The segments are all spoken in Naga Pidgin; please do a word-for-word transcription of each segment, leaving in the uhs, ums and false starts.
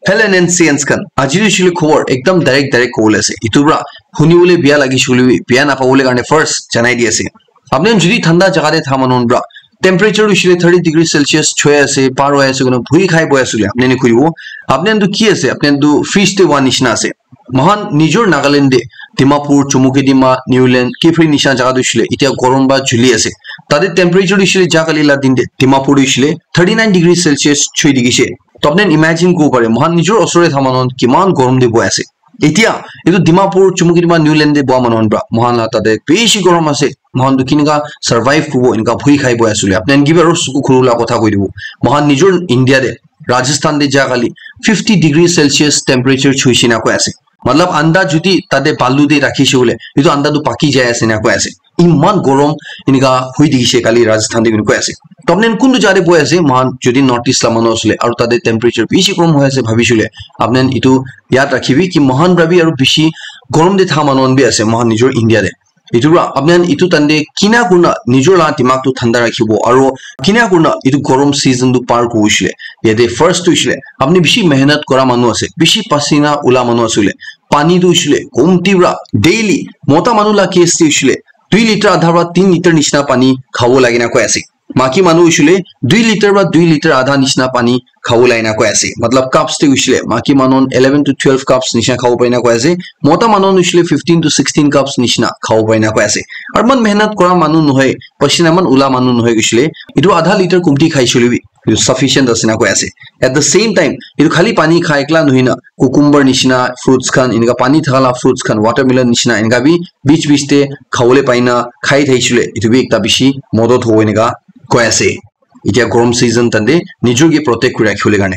Hello N N C Ns khan, aji tu shili khobor ekdam direct direct kobole ase. Itu pra huni bole biya lagi shuli bi biya na pabole karne first janai di ase. Apni khan jodi thanda jaga te tha manu khan pra temperature tu shili thirty degree Celsius choi ase, par hoi ase, kono bhui khai boi ase le apni khan kuribo. Apni khan tu ki ase? Apni khan tu fridge te wa nishina ase. Mohan nijor Nagaland de Dimapur, Chumukedima, Niuland, Kiphire nisina jaga tu shile, itia gorom ba juli ase. Tade temperature tu shile, jakali la din de Dimapur tu shile thirty nine degree Celsius chui dikishe. To apni imagine ko pare, mohan nijor osore tha manu kiman gorom de boi ase. Itia itu Dimapur, Chumukedima, Niuland de boa manu pra mohan la tade bishi gorom ase. Mohan tu kinika survive kubo, inka bhui khai boi asule. Apni kiba ro suku khuru la kotha koi dibo. Mohan nijor India de Rajasthan te ja kali fifty degree Celsius temperature chuishe na koi ase. Matlab anda jodi tate balu te rakhishe bole, itu anda tu paki jai ase na koi ase. Iman gorom inika hui dikishe kali Rajasthan te koi ase. To apni kuntu jate boi ase, mohan jodi North East la manu asule, aru tate temperature bishi gorom hoi ase bhabishule, apni itu yad rakhibi ki mohan pra bi aru bishi gorom te tha manu bi ase, mohan nijor India te. Itu pra apni khan itu tande kina kurna nijor la dimag tu thanda rakhibo, aro kina kurna itu gorom season tu par kubo shile. Yate first tu shile, apni bishi mehnat kora manu ase, bishi pasina ula manu ase le, pani tu shile komti pra daily mota manu la case te shile dui liter adha pra tin liter nishina pani khabo lage na koi ase. Maki manu hoishile dui liter ba dui liter adha nishina pani khabo lai na koi ase. Matlab cups te hoishile maki manu eleven to twelve cups nishina khabo pai na koi ase. Mota manu hoishile fifteen to sixteen cups nishina khabo pai na koi ase. Aru iman mehnat kora manu nohoi, pasina iman ula manu nohoi hoishile itu adha liter kumti khai shile bi itu sufficient ase na koi ase. At the same time, itu khali pani khai ekla nohoi na cucumber nishina fruits khan, enika pani thaka la fruits khan, watermelon nishina enika bi beech beech te khabole paina khai thaisile, itu bi ekta bishi modot hobo enika koi ase. Itia gorom season tande nijor ke protect kuri rakhibole karne.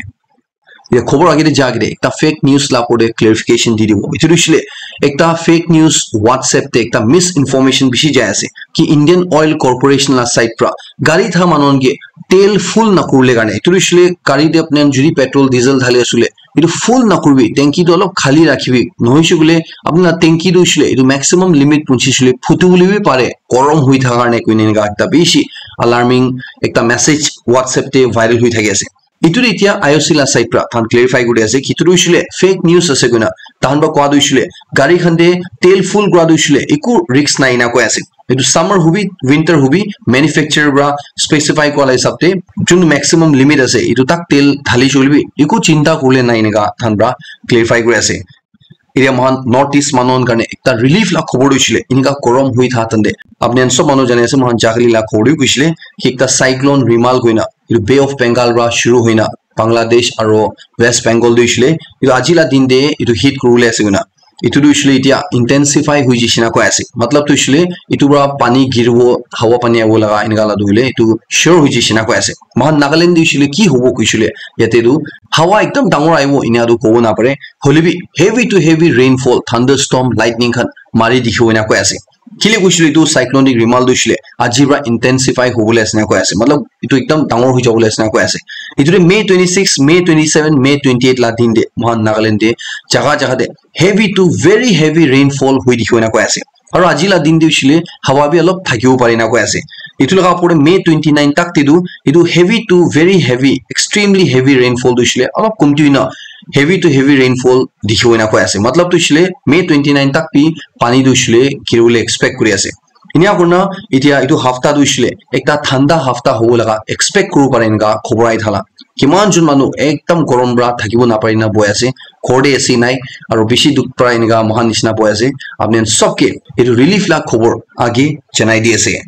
Ya khobor age te ja age te ekta fake news la opor te clarification di dibo. Itu hoishile ekta fake news WhatsApp te ekta misinformation bishi jai ase ki Indian Oil Corporation la side pra gari tha manu ke tel full na kurle karne. Itu hoishile gari te apni jodi petrol diesel dhali asule itu full na kuribi, tanki tu olop khali rakhibi. Nohoishe bole apni la tanki tu hoishile itu maximum limit punchi shile phutu bole bi pare, gorom hui thaka karne koine enika ekta bishi alarming ekta message WhatsApp te viral hui thaki ase. Itu de itia I O C la side pra than clarify kuri ase ki itu hoishile fake news ase koina, tahan pra koa tu hoishile gari khan te tel full kura tu hoishile eku risk nai na koi ase. Itu summer hobi, winter hobi, manufacturer pra specify kura la hisab te jun maximum limit ase itu tak tel dhali shole bi eku chinta kurle nai enika than pra clarify kuri ase. Itia mohan North East manu khan karne ekta relief la khobor hoishile, enika gorom hui tha tande. Apni khan sob manu jani ase, mohan jakali la khobor hoishile ki ekta cyclone Remal koina itu Bay of Bengal pra shuru hoina Bangladesh aro West Bengal tu hoishile itu aji la din te itu hit kuribole ase koina. Itu tu hoishile itia intensify hui jishe na koi ase. Matlab tu hoishile itu pra pani giribo, hawa pani ahibo laga enika la tu hoile itu sure hui jishe na koi ase. Mohan Nagaland tu hoishile ki hobo koishile yate tu hawa ekdam dangor ahibo enia tu kobo na pare. Hoile bi heavy to heavy rainfall, thunderstorm, lightning khan mari dikhibo ena koi ase. Kile koishile itu cyclonic Remal tu hoishile aji pra intensify hobole ase na koi ase. Matlab itu ekdam dangor hui jabole ase na koi ase. Itu de May twenty six, May twenty seven, May twenty eight la din de mohan Nagaland de jaga jaga de heavy to very heavy rainfall hui dikhibo ena koi ase. Aru aji la din de hoishile hawa bi olop thakibo pare na koi ase. Itu laga opor de May twenty nine tak te tu itu heavy to very heavy, extremely heavy rainfall tu hoishile olop komti hoina heavy to heavy rainfall dikhibo ena koi ase. Matlab tu hoishile May twenty nine tak bi pani tu hoishile giribole expect kuri ase. Enia kurina itia itu hafta tu hoishile ekta thanda hafta hobo laga expect kuribo pare enika khobor ahi thala. Kiman jon manu ekdam gorom pra thakibo napari na boi ase, ghor te A C nai, aru bishi dukh pra enika mohan nishina boi ase. Apni khan sob ke itu relief la khobor age janai di ase.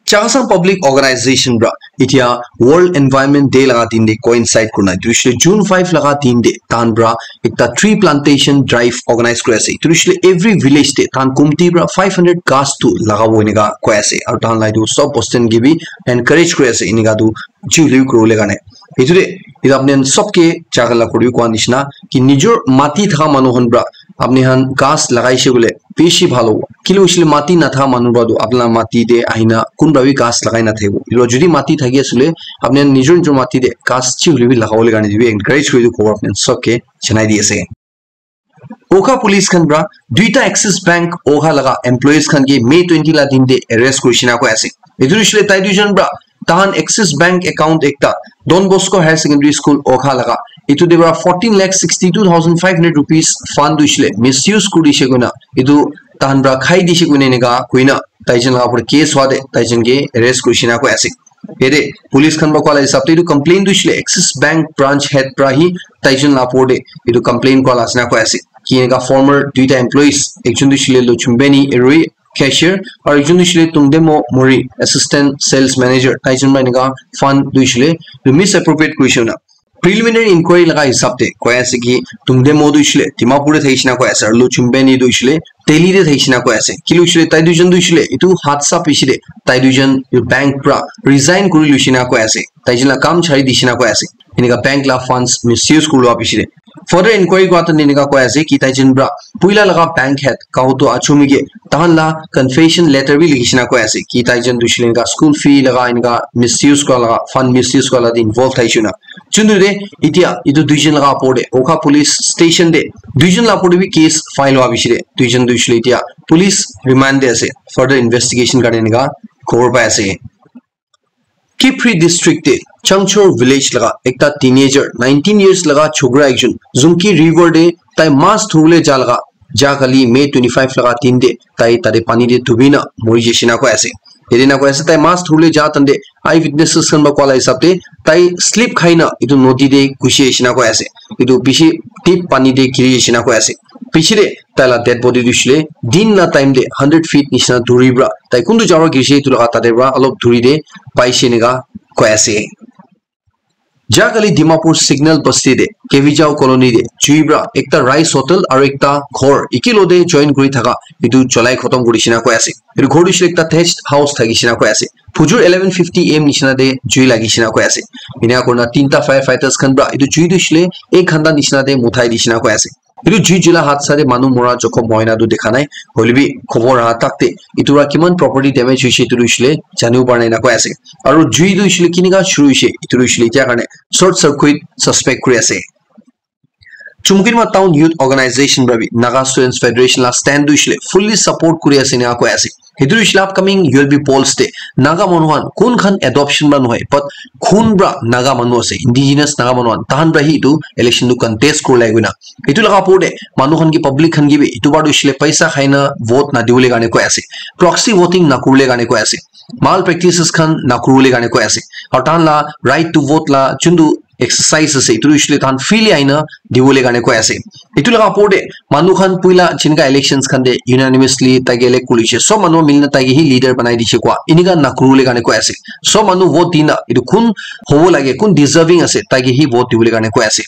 Chakhesang Public Organization pra itia World Environment Day laga din de coincide kurina itu hoishile June five laga din de tahan pra ekta tree plantation drive organize kuri ase. Itu hoishile every village te tahan kumti pra five hundred ghas tu lagabo enika koi ase. Aru tahan la itu sob bosti khan ke bi encourage kuri ase enika tu ji hoile bi kuribole karne. Itu de itu apni khan sob ke jaga la kuri koa nishina ki nijor mati thaka manu khan pra apni khan ghas lagaishe bole bishi bhal hobo. Kile hoishile mati natha manu pra tu apna mati te ahina kunba bi ghas lagai nathakibo. Ilo jodi mati thaki asile apni nijor nijor mati te ghas chi hoile bi lagabole karne bi encourage kuri dibo kobo apni sob ke janai di ase. Wokha police khan pra duita Axis Bank Wokha laga employees khan ke May twenty la din te arrest kurishe na koi ase. Etu hoishile tai duijon pra tahan Axis Bank account ekta Don Bosco Higher Secondary School Okha laga, itu de para fourteen lakh sixty two thousand five hundred rupees fund tu hoishe le misuse kuri dishe koina itu tahan para khai dishe koina enika koina taijon laga upor case hua de taijon ke arrest kurishe na koi ase. Yate police khan para koa la hisab te itu complain tu hoishe le Axis Bank branch head para hi taijon la upor de itu complain koa la ase na koi ase. Ki enika former duita employees, ekjon tu hoishe le Lochumbeni Erui, cashier, aru ekjon tu hoishe le Tungdemo Mori, assistant sales manager, taijon para enika fund tu hoishe le itu misappropriate kurishe na. Preliminary inquiry laga hisab te koi ase ki Tungdemo tu hoishe le Dimapur te thaishe na koi ase, aru Lochumbeni tu hoishe le Delhi te thaishe na koi ase. Ki hoishe le tai duijon tu hoishe le itu hadsa piche te tai duijon bank para resign kuri loishe na koi ase. Taijon la kam chari dishe na koi ase. Enika bank la funds misuse kuri lua piche te. Further inquiry kura te enika koi ase ki taijon para puila laga bank head Kauto Achumi ke tahan la confession letter bi likhishe na koi ase ki taijon tu hoishe le enika school fee laga enika misuse kura laga, fund misuse kura laga te involve thaishe na. Chundu de itia itu duijon laga upor de Okha police station de duijon la upor de bi case file hua piche te duijon tu hoishe le itia police remand de ase, further investigation karne enika khobor pai ase. Kiphire district te Changchor village laga ekta teenager nineteen years laga chokra ekjon Zunki river te tai mas dhuribole ja laga ja kali May twenty five laga din te tai tate pani te dubi na mori jaishe na koi ase. Yate na koi ase tai mas dhuribole ja tante eyewitnesses khan para koa la hisab te tai slip khai na itu nodi te gusi jaishe na koi ase. Itu bishi deep pani te giri jaishe na koi ase. Piche te tai la dead body tu hoishe le din la time te hundred feet nishina duri pra tai kuntu jaka pra girise etu laga tate pra olop duri te paise enika koi ase. Jagale Dimapur Signal Basti te Kevijao Colony te jui pra ekta rice hotel aru ekta ghor ekilog te join kuri thaka etu cholai khotom kuri shina koi ase. Etu ghor tu hoishe le ekta thatched house thaki shina koi ase. Phujur eleven fifty A M nishina te jui lagi shina koi ase. Ena kurina tinta fire fighters khan pra etu jui tu hoishe le ek ghanta nishina te muthai di shina koi ase. Etu jui jula haat sa te manu mora jokhom hoina tu dekha nai. Hoile bi khobor aha tak te etu para kiman property damage hoise etu tu hoishe le janibo para nai ena koi ase. Aru jui tu hoishe le kinika shuru hoise etu tu hoishe le etia karne short circuit suspect kuri ase. Chumkinma Town Youth Organization para bi Naga Students Federation la stand tu hoishe le fully support kuri ase ena koi ase. Etu hoishe le upcoming U L B polls te Naga manu khan kun khan adoption pra nohoi, but kun pra Naga manu ase, indigenous Naga manu khan, tahan pra hi etu election tu contest kuri lai koina. Etu laga opor te manu khan ki public khan ki bi etu bar tu hoishe le paisa khai na vote na dibole karne koi ase, proxy voting na kuribole karne koi ase, mal practices khan na kuribole karne koi ase, aru tahan la right to vote la juntu exercise ase, etu tu hoishe le tahan freely ahina dibole karne koi ase. Etu laga opor te manu khan puila jinka elections khan te unanimously tai ke elect kuri se, sob manu milina tai ke hi leader banai dise koa enika na kuribole karne koi ase. Sob manu vote dina etu kun hobo lage, kun deserving ase, tai ke hi vote dibole karne koi ase.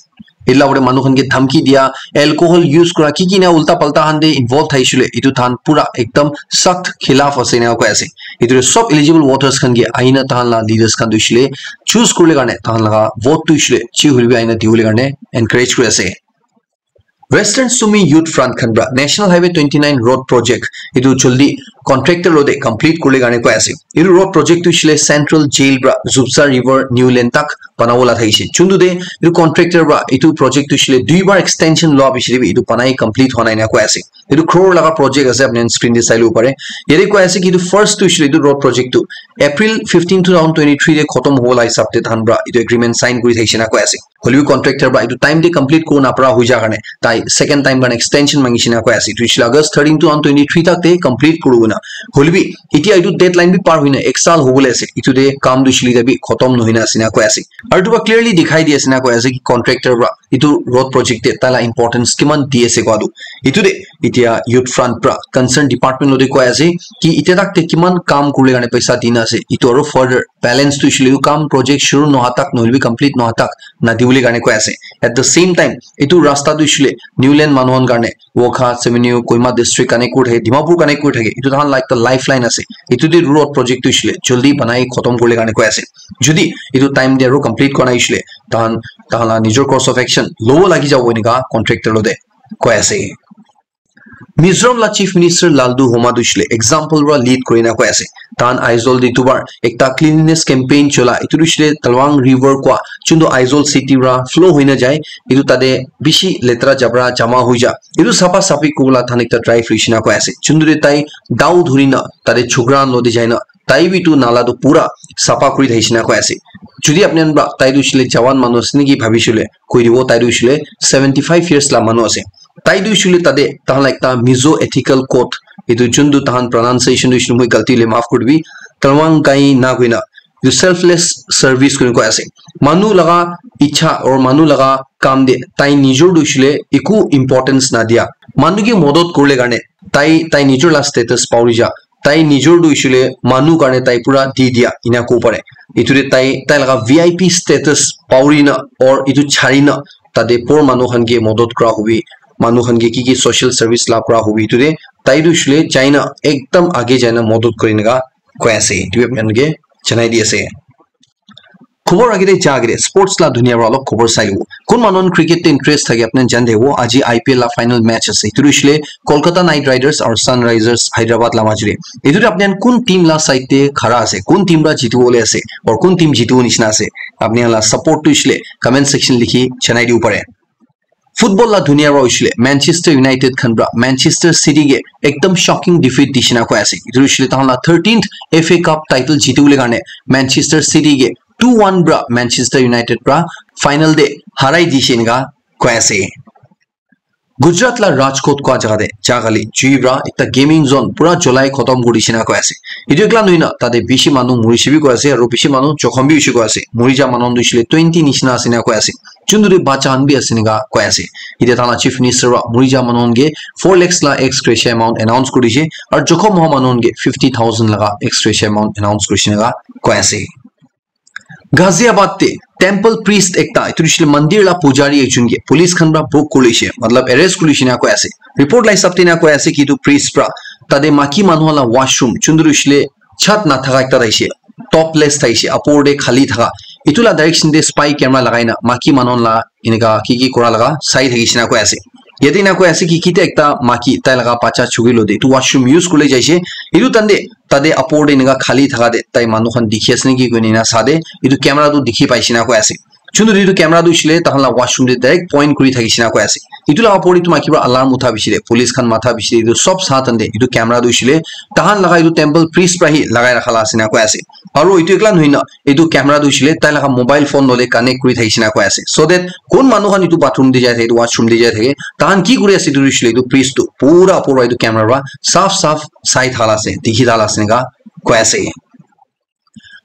Etu laga opor te manu khan ke dhamki dia, alcohol use kura, ki ki na ulta palta khan te involve thaishe le etu tahan pura ekdam sakht khilaf ase ena koi ase. Etu te sob eligible voters khan ke ahina tahan la leaders khan tu hoishe le choose kuribole karne tahan laga vote tu hoishe le chi hoile bi ahina dibole karne encourage kuri ase. Western Sumi Youth Front khan pra National Highway twenty nine road project etu jaldi contractor lo te complete kuribole karne koi ase. Etu road project tu hoishe le Central Jail pra Zubza River New Lane tak banabo la thakishe. Juntu te etu contractor pra etu project tu hoishe le dui bar extension loa piche te bi etu banai complete hwa nai ena koi ase. Etu crore laga project ase, apni khan screen te sai lobo pare. Yate koi ase ki etu first tu hoishe le etu road project tu April fifteen, two thousand twenty-three te khotom hobo la hisab te tahan pra etu agreement sign kuri thakishe na koi ase. Hoile bi contractor pra etu time te complete kuri na para hoi ja karne tai second time karne extension mangishe na koi ase. Etu hoishe le August thirteen, two thousand twenty-three tak te complete kuribo na. Hoile bi etia etu deadline bi par hoina ek saal hobole ase. Etu te kam tu hoishe le etia bi khotom nohoi na ase na koi ase. Aru etu pra clearly dikhai di ase na koi ase ki contractor pra etu road project te tai la importance kiman di ase koa tu. Etu te etia Youth Front pra concern department lo te koi ase ki etia tak te kiman kam kuribole karne paisa dina ase. Etu aru further balance tu hoishe le etu kam project shuru noha tak nohole bi complete noha tak na dibole karne koi ase. At the same time, etu rasta tu hoishe le New Lane manu khan karne, Wokha, Seminyu, Kohima district connect kuri thake, Dimapur connect kuri thake. Etu tahan la ekta lifeline ase. Etu te road project tu hoishe le jaldi banai khotom kuribole karne koi ase. Jodi etu time te aru complete kura nai hoishe le, tahan, tahan la nijor course of action lobo lagi jabo enika contractor lo te koi ase. Mizoram la Chief Minister Lalduhoma tu hoishe le example para lead kurina koi ase. Tahan Aizawl te dubar ekta cleanliness campaign chola, etu tu hoishe le Talwang River kua, chuntu Aizawl city para flow hoina jai, etu tate bishi letera jabra jama hoi ja, etu sapha saphi kuribole tahan ekta drive loishe na koi ase. Chuntu te tai dao dhurina tate chokra khan logote jaina tai bi etu nala tu pura sapha kuri thakishe na koi ase. Jodi apni khan para tai tu hoishe le jawan manu ase niki bhabishe le koi dibo, tai tu hoishe le seventy five years la manu ase. Tai tu hoishe le tate tahan la ekta Mizo ethical code, etu chuntu tahan pronunciation tu hoishe le moi galti le maaf kuri dibi, Talwang Kai Na koina, etu selfless service kuri koi ase. Manu laga ichha or manu laga kam te tai nijor tu hoishe le eku importance na dia. Manu ke modot kuribole karne tai, tai nijor la status pauri ja. Tai nijor tu hoishe le manu karne tai pura di dia ena kobo pare. Etu te tai, tai laga V I P status pauri na or etu chari na tate poor manu khan ke modot kura hobi, manu khan ke ki ki social service la kura hobi, etu te tai tu hoishe le jaina ekdam age jaina modot kuri naka koi ase. Etu bi apni khan ke janai di ase. Khobor agete ja agete sports la dunia para olop khobor sai lobo. Kun manu khan cricket te interest thake apni khan jani thabo, aji I P L la final match ase. Etu tu hoishe le Kolkata Knight Riders aru Sunrisers Hyderabad la majot te. Etu tu apni khan kun team la side te khara ase, kun team para jitibo le ase, or kun team jitibo nishina ase. Apni khan la support tu hoishe le comment section likhi janai dibo pare. Football la dunia para hoishe le Manchester United khan para Manchester City ke ekdam shocking defeat dishe na koi ase. Etu hoishe le tahan la thirteenth F A Cup title jitibole karne Manchester City ke two one para Manchester United para final te harai dishe enika koi ase. Gujarat la Rajkot kua jaga te ja kali jui para ekta gaming zone pura jolai khotom kuri dishe na koi ase. Etu ekla nohoi na tate bishi manu murishe bi koi ase aru bishi manu jokhom bi hoishe koi ase. Muri ja manu khan tu hoishe le twenty nishina ase na koi ase. Chuntu te bacha khan bi ase enika koi ase. Etia tahan la Chief Minister para muri ja manu khan ke four lakhs la ex gratia amount announce kuri dishe aru jokhom hua manu khan ke fifty thousand laga ex gratia amount announce kuri dishe enika koi ase. Ghaziabad te temple priest ekta, etu hoishe le mandir la pujari ekjon ke police khan para book kuri loishe, matlab arrest kuri loishe na koi ase. Report la hisab te na koi ase ki etu priest para tate maki manu la washroom, chuntu hoishe le chat na thaka ekta thaishe, topless thaishe, apor te khali thaka. Etu la direction te spy camera lagai na maki manu la enika ki ki kura laga sai thakishe na koi ase. Yate ena koi ase ki, kita ekta maki tai laga bacha chukri lo de etu washroom use kuribole jaise. Etu time te tate apor te enika khali thaka te tai manu khan dikhi ase naki koina ena sa de etu camera tu dikhi paise na koi ase. Chuntu etu camera tu hoishe le tahan la washroom te direct point kuri thakishe na koi ase. Etu la apor te etu maki para alarm utha bishi de, police khan matha bishi de, etu sob sa time te etu camera tu hoishe le tahan laga etu temple priest para hi lagai rakha la ase na koi ase. Aru etu ekla nohoi na, etu camera tu hoishe le tai laga mobile phone lole connect kuri thakishe na koi ase. So that kun manu khan etu bathroom te jai thake, etu washroom te jai thake, tahan ki kuri ase etu hoishe le etu priest tu pura pura etu camera para saf saf sai thala ase, dikhi thala ase enika koi ase.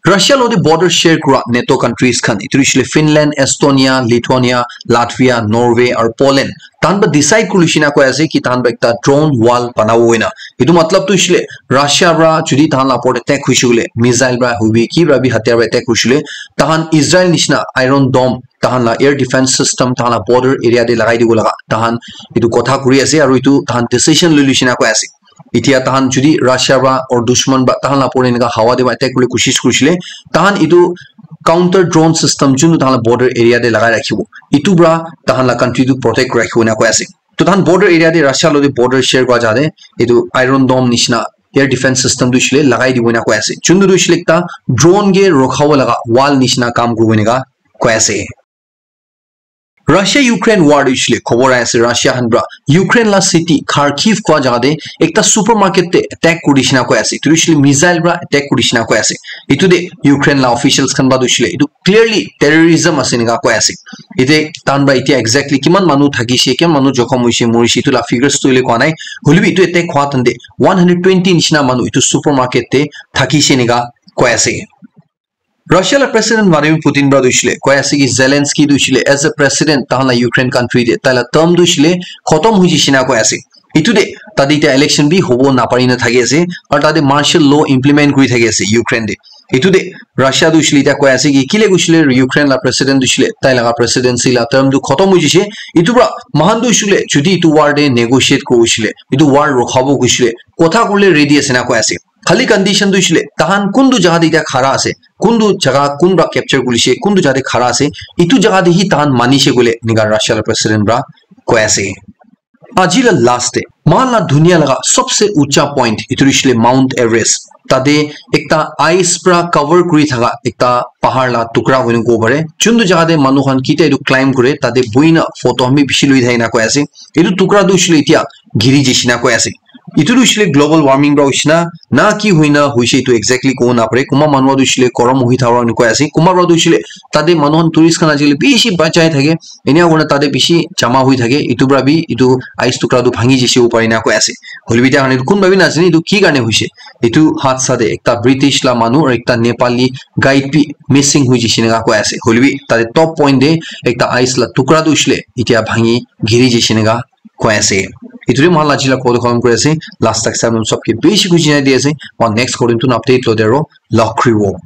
Russia lode border share kura NATO countries khan, etu hoishe le Finland, Estonia, Lithuania, Latvia, Norway aru Poland, tahan ba decide kuri loishe na koi ase ki tahan ba ekta drone wall banabo hoina. Etu matlab tu hoishe le Russia para jodi tahan la opor te attack hoishe koile, missile para hobi, ki para bi hatiyar para attack hoishe koile, tahan Israel nishina Iron Dome, tahan la air defense system, tahan la border area te lagai dibo laga, tahan etu kotha kuri ase aru etu tahan decision loi loishe na koi ase. Etia tahan jodi Russia para or dushman para tahan la opor te enika hawa te para attack kuribole koshish kurishe le, tahan etu counter drone system jun tahan la border area te lagai rakhibo. Etu para tahan la country tu protect kuri rakhibo ena koi ase. To tahan border area te Russia lode border share kura jaga te etu Iron Dome nishina air defense system tu hoishe le lagai dibo ena koi ase. Jun tu hoishe le ekta drone ke rokhabo laga wall nishina kam kuribo eneka koi ase. Russia Ukraine war tu hoishe le khobor ahi ase Russia khan para Ukraine la city Kharkiv kua jaga te ekta supermarket te attack kuri dishina koi ase. Etu tu hoishe le missile para attack kuri dishina koi ase. Etu te Ukraine la officials khan para tu hoishe le etu clearly terrorism ase eneka koi ase. Ete tahan para etia exactly kiman manu thakishe, kiman manu jokhom hoishe, morishe, etu la figures tu hoile koa nai. Hoile bi etu attack hua time te one hundred twenty nishina manu etu supermarket te thakishe eneka koi ase. Russia la President Vladimir Putin para tu hoishe le koi ase ki Zelensky tu hoishe le as a president tahan la Ukraine country te tai la term tu hoishe le khotom hoi jaishe na koi ase. Etu te tate etia election bi hobo napari na thaki ase, aru tate martial law implement kuri thaki ase Ukraine te. Etu te Russia tu hoishe le etia koi ase ki kile hoishe le Ukraine la president tu hoishe le tai laga presidency la term tu khotom hoi jaishe. Etu para moikhan tu hoishe le jodi etu war te negotiate kuri hoishe le, etu war rokhabo hoishe le, kotha kuribole ready ase na koi ase. Khali condition tu hoishe le, tahan kuntu jaga te etia khara ase, kuntu jaga kun para capture kurishe, kuntu jaga te khara ase, etu jaga te hi tahan manishe koile, eneka Russia la president para koi ase. Aji la last te, moikhan la dunia laga sabse uncha point, itu hoishe le Mount Everest. Tate ekta ice pra cover kuri thaka ekta pahar la tukra hoina kobo pare. Juntu jaga te manu khan kitia itu climb kure, tate buhina photo khan bi bishi lui thakina koi ase. Itu tukra tu hoishe le itia giri jai shina koi ase. Itu tu hoishe le global warming pra hoishe na, na ki hoina hoishe itu exactly kobo napare. Kunba manu tu hoishe le gorom hoi thaka koi ase. Kunba pra tu hoishe le tate manu khan tourist khan ajikali bishi bachai thake. Enia kurina tate bishi jama hoi thake. Itu pra bi itu ice tukra tu bhangi jai shebo pare na koi ase. Hoilebi tai khan etu kunba bi najane etu ki karne hoishe. Etu hadsa te ekta British la manu aru ekta Nepali guide bi missing hoi jaishe eneka koi ase. Hoilebi tate top point te ekta ice la tukra tu hoishe le itia bhangi giri jaishe eneka koi ase. Etu te moikhan la aji la khotong khatam kuri ase. Last tak sai moikhan sabke bishi khushi janai di ase. Moikhan next khotong tu update lote aro log kuribo.